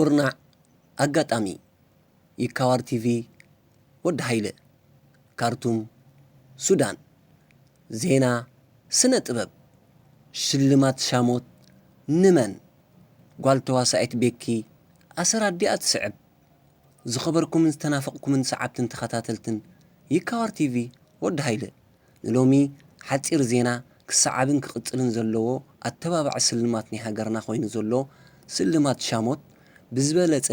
ኩርናዕ ኣጋጣሚ። ይካዋር ቲቪ። ወዲ ሃይለ። ካርቱም፣ ሱዳን። ዜና፣ ስነ ጥበብ። ሽልማት ሻሞት ንመን? ጓል ተዋሳኢት ቤኪ ኣሰር ኣዲኣ ትስዕብ። ዝኸበርኩምን ዝተናፈቕኩምን ሰዓብትን ተኸታተልትን ይካዋር ቲቪ፣ ወዲ ሃይለ። ንሎሚ ሓጺር ዜና ክሰዓብን ክቕጽልን ዘለዎ ኣተባባዒ ስልማት ናይ ሃገርና ኮይኑ ዘሎ ስልማት ሻሞት ብዝበለጸ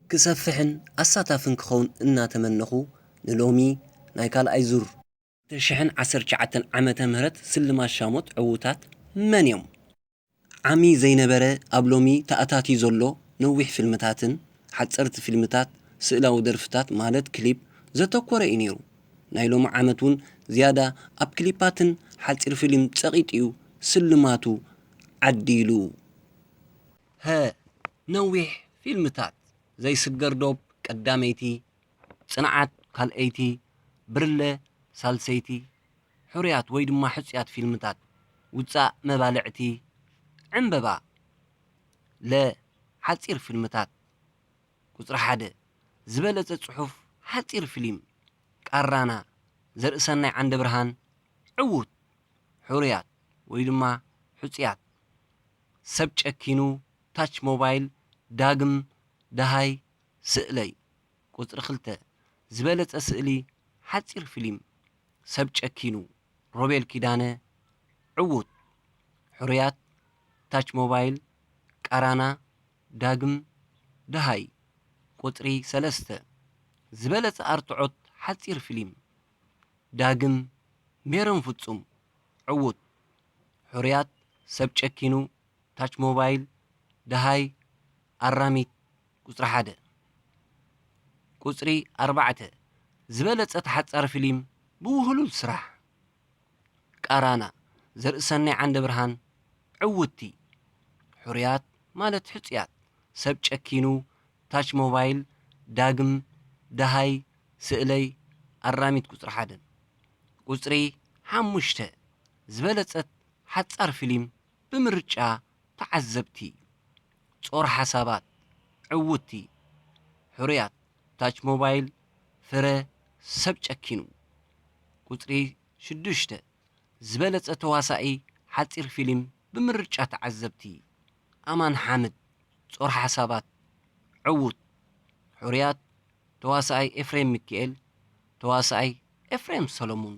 ክሰፍሕን ኣሳታፍን ክኸውን እናተመነኹ፣ ንሎሚ ናይ ካልኣይ ዙር ክልተ ሽሕን ዓሰርተ ትሽዓተን ዓመተ ምህረት ስልማት ሻሞት ዕዉታት መን እዮም? ዓሚ ዘይነበረ ኣብ ሎሚ ተኣታትዩ ዘሎ ነዊሕ ፊልምታትን ሓጸርቲ ፊልምታት ስእላዊ ደርፍታት ማለት ክሊፕ ዘተኮረ እዩ ነይሩ። ናይ ሎሚ ዓመት እውን ዝያዳ ኣብ ክሊፓትን ሓጺር ፊልም ጸቒጡ እዩ ስልማቱ ዓዲሉ። ሀ፣ ነዊሕ ፊልምታት ዘይስገር ዶብ ቀዳመይቲ፣ ጽንዓት ካልኣይቲ፣ ብርለ ሳልሰይቲ፣ ሕሩያት ወይ ድማ ሕጹያት ፊልምታት፣ ውጻእ መባልዕቲ፣ ዕምበባ። ለ፣ ሓጺር ፊልምታት። ቁጽሪ ሓደ፣ ዝበለጸ ጽሑፍ ሓጺር ፊልም፣ ቃራና፣ ዘርእሰናይ ዓንደብርሃን፣ ዕዉት፣ ሕሩያት ወይ ድማ ሕጹያት፣ ሰብ ጨኪኑ፣ ታች ሞባይል፣ ዳግም፣ ደሃይ፣ ስእለይ። ቁጽሪ ክልተ፣ ዝበለጸ ስእሊ ሓጺር ፊልም፣ ሰብ ጨኪኑ፣ ሮቤል ኪዳነ፣ ዕዉት፣ ሕሩያት፣ ታች ሞባይል፣ ቃራና፣ ዳግም፣ ደሃይ። ቁጽሪ ሰለስተ፣ ዝበለጸ ኣርትዖት ሓጺር ፊልም፣ ዳግም፣ ሜሮን ፍጹም፣ ዕዉት፣ ሕሩያት፣ ሰብ ጨኪኑ፣ ታች ሞባይል፣ ደሃይ፣ ኣራሚት። ቁጽሪ ሓደ። ቁጽሪ ኣርባዕተ፣ ዝበለጸ ተሓጻሪ ፊልም ብውህሉል ስራሕ፣ ቃራና፣ ዘርእሰናይ ዓንደብርሃን፣ ዕውትቲ፣ ሕሩያት ማለት ሕጹያት፣ ሰብ ጨኪኑ፣ ታች ሞባይል፣ ዳግም፣ ደሃይ፣ ስእለይ፣ ኣራሚት። ቁጽሪ ሓደ። ቁጽሪ ሓሙሽተ፣ ዝበለጸት ሓጻር ፊልም ብምርጫ ተዓዘብቲ፣ ጾር ሓሳባት፣ ዕውትቲ፣ ሕሩያት፣ ታች ሞባይል፣ ፍረ፣ ሰብ ጨኪኑ። ቁጽሪ ሽዱሽተ፣ ዝበለጸ ተዋሳኢ ሓጺር ፊልም ብምርጫ ተዓዘብቲ፣ ኣማን ሓምድ፣ ጾር ሓሳባት፣ ዕዉት፣ ሕሩያት፣ ተዋሳኣይ ኤፍሬም ሚኪኤል፣ ተዋሳኣይ ኤፍሬም ሰሎሙን።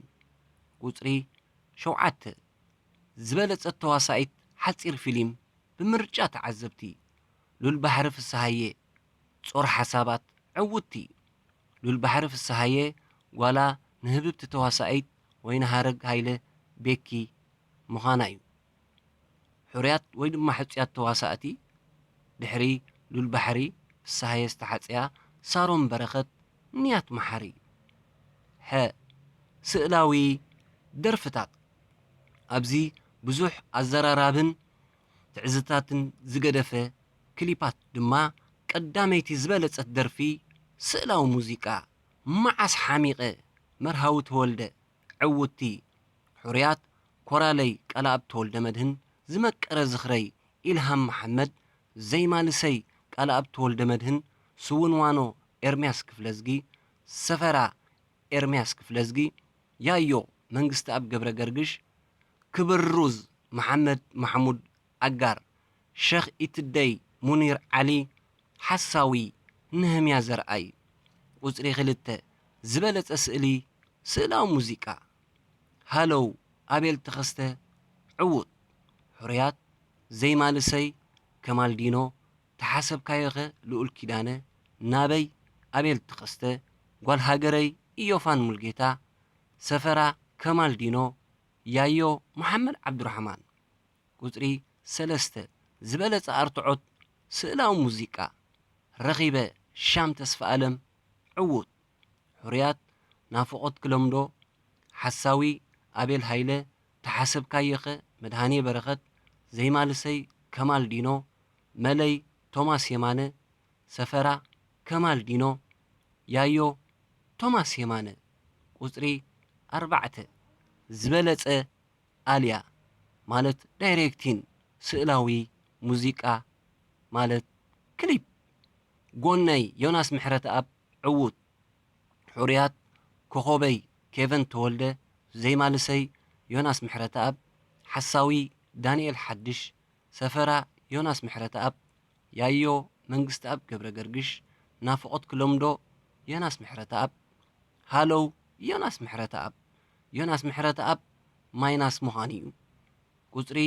ቁጽሪ ሸውዓተ፣ ዝበለጸት ተዋሳኢት ሓጺር ፊልም ብምርጫ ተዓዘብቲ፣ ሉል ባሕሪ ፍስሃየ፣ ጾር ሓሳባት፣ ዕውትቲ። ሉል ባሕሪ ፍስሃየ ጓላ ንህብብቲ ተዋሳኢት ወይንሃረግ ሃይለ፣ ቤኪ፣ ምዃና እዩ። ሕሩያት ወይ ድማ ሕጹያት ተዋሳእቲ፣ ድሕሪ ሉል ባሕሪ ፍስሃየ ዝተሓጽያ ሳሮን በረኸት፣ ንያት መሓሪ። ሐ፣ ስእላዊ ደርፍታት። ኣብዚ ብዙሕ ኣዘራራብን ትዕዝታትን ዝገደፈ ክሊፓት ድማ፣ ቀዳመይቲ ዝበለጸት ደርፊ ስእላዊ ሙዚቃ፣ መዓስ ሓሚቐ፣ መርሃዊ ተወልደ፣ ዕውትቲ፣ ሕሩያት፣ ኮራለይ፣ ቃልኣብ ተወልደመድህን፣ ዝመቀረ ዝኽረይ፣ ኢልሃም መሓመድ፣ ዜማ ልሰይ፣ ቃልኣብ ተወልደመድህን፣ ስውንዋኖ፣ ኤርምያስ ክፍለዝጊ፣ ሰፈራ፣ ኤርምያስ ክፍለዝጊ፣ ያዮ፣ መንግስተኣብ ገብረ ገርግሽ፣ ክብር ሩዝ፣ መሓመድ ማሕሙድ ኣጋር፣ ሸኽ ኢትደይ፣ ሙኒር ዓሊ፣ ሓሳዊ፣ ነህምያ ዘርኣይ። ቁጽሪ ክልተ፣ ዝበለጸ ስእሊ፣ ስእላዊ ሙዚቃ፣ ሃለው፣ ኣቤል ተኸስተ፣ ዕዉት፣ ሕሩያት፣ ዜማ ልሰይ፣ ከማልዲኖ፣ ተሓሰብካዮኸ፣ ልኡል ኪዳነ፣ ናበይ፣ ኣቤል ተኸስተ፣ ጓል ሃገረይ፣ ኢዮፋን ሙልጌታ፣ ሰፈራ፣ ከማልዲኖ፣ ያዮ፣ መሓመድ ዓብዱራሕማን። ቁጽሪ ሰለስተ፣ ዝበለጸ ኣርትዖት ስእላዊ ሙዚቃ፣ ረኺበ፣ ሻም ተስፋኣለም፣ ዕዉት፣ ሕሩያት፣ ናፍቖት ክለምዶ፣ ሓሳዊ፣ ኣቤል ሃይለ፣ ተሓሰብካዮኸ፣ መድሃኔ በረኸት፣ ዜማ ልሰይ፣ ከማል ዲኖ፣ መለይ፣ ቶማስ የማነ፣ ሰፈራ፣ ከማል ዲኖ፣ ያዮ፣ ቶማስ የማነ። ቁጽሪ ኣርባዕተ፣ ዝበለጸ ኣልያ ማለት ዳይሬክቲን ስእላዊ ሙዚቃ ማለት ክሊፕ። ጎነይ ዮናስ ምሕረተኣብ ዕዉት፣ ሕሩያት ኮኾበይ ኬቨን ተወልደ፣ ዘይማልሰይ ዮናስ ምሕረተኣብ፣ ሓሳዊ ዳንኤል ሓድሽ፣ ሰፈራ ዮናስ ምሕረተኣብ፣ ያዮ መንግስተኣብ ገብረ ገርግሽ፣ ናፍቖት ክለምዶ ዮናስ ምሕረተኣብ፣ ሃለው ዮናስ ምሕረተኣብ። ዮናስ ምሕረተኣብ ማይናስ ምዃኑ እዩ። ቁጽሪ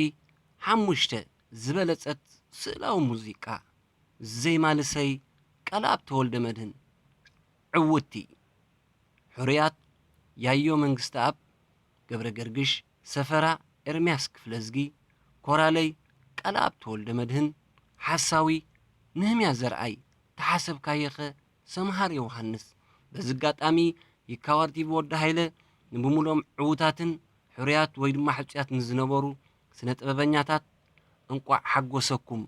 ሓሙሽተ ዝበለጸት ስእላዊ ሙዚቃ፣ ዘይማልሰይ ቃልኣብ ተወልደ መድህን። ዕውቲ ሕሩያት ያዮ መንግስተኣብ፣ ገብረ ገርግሽ፣ ሰፈራ ኤርምያስ ክፍለዝጊ፣ ኮራለይ ቃልኣብ ተወልደ መድህን፣ ሓሳዊ ነህምያ ዘርኣይ፣ ተሓሰብካየኸ ሰምሃር ዮሃንስ። በዚ ኣጋጣሚ ይካዋር ቲቪ ወዲ ሃይለ ንብሙሎም ዕዉታትን ሕሩያት ወይ ድማ ሕጹያት ንዝነበሩ ስነ ጥበበኛታት እንቋዕ ሓጎሰኩም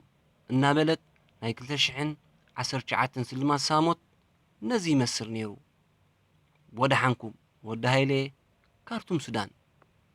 እናበለት ናይ ክልተ ሽሕን ዓሰርተ ትሽዓተን ስልማት ሳሞት ነዚ ይመስል ነይሩ። ወደሓንኩም። ወዲ ሃይለ፣ ካርቱም ሱዳን።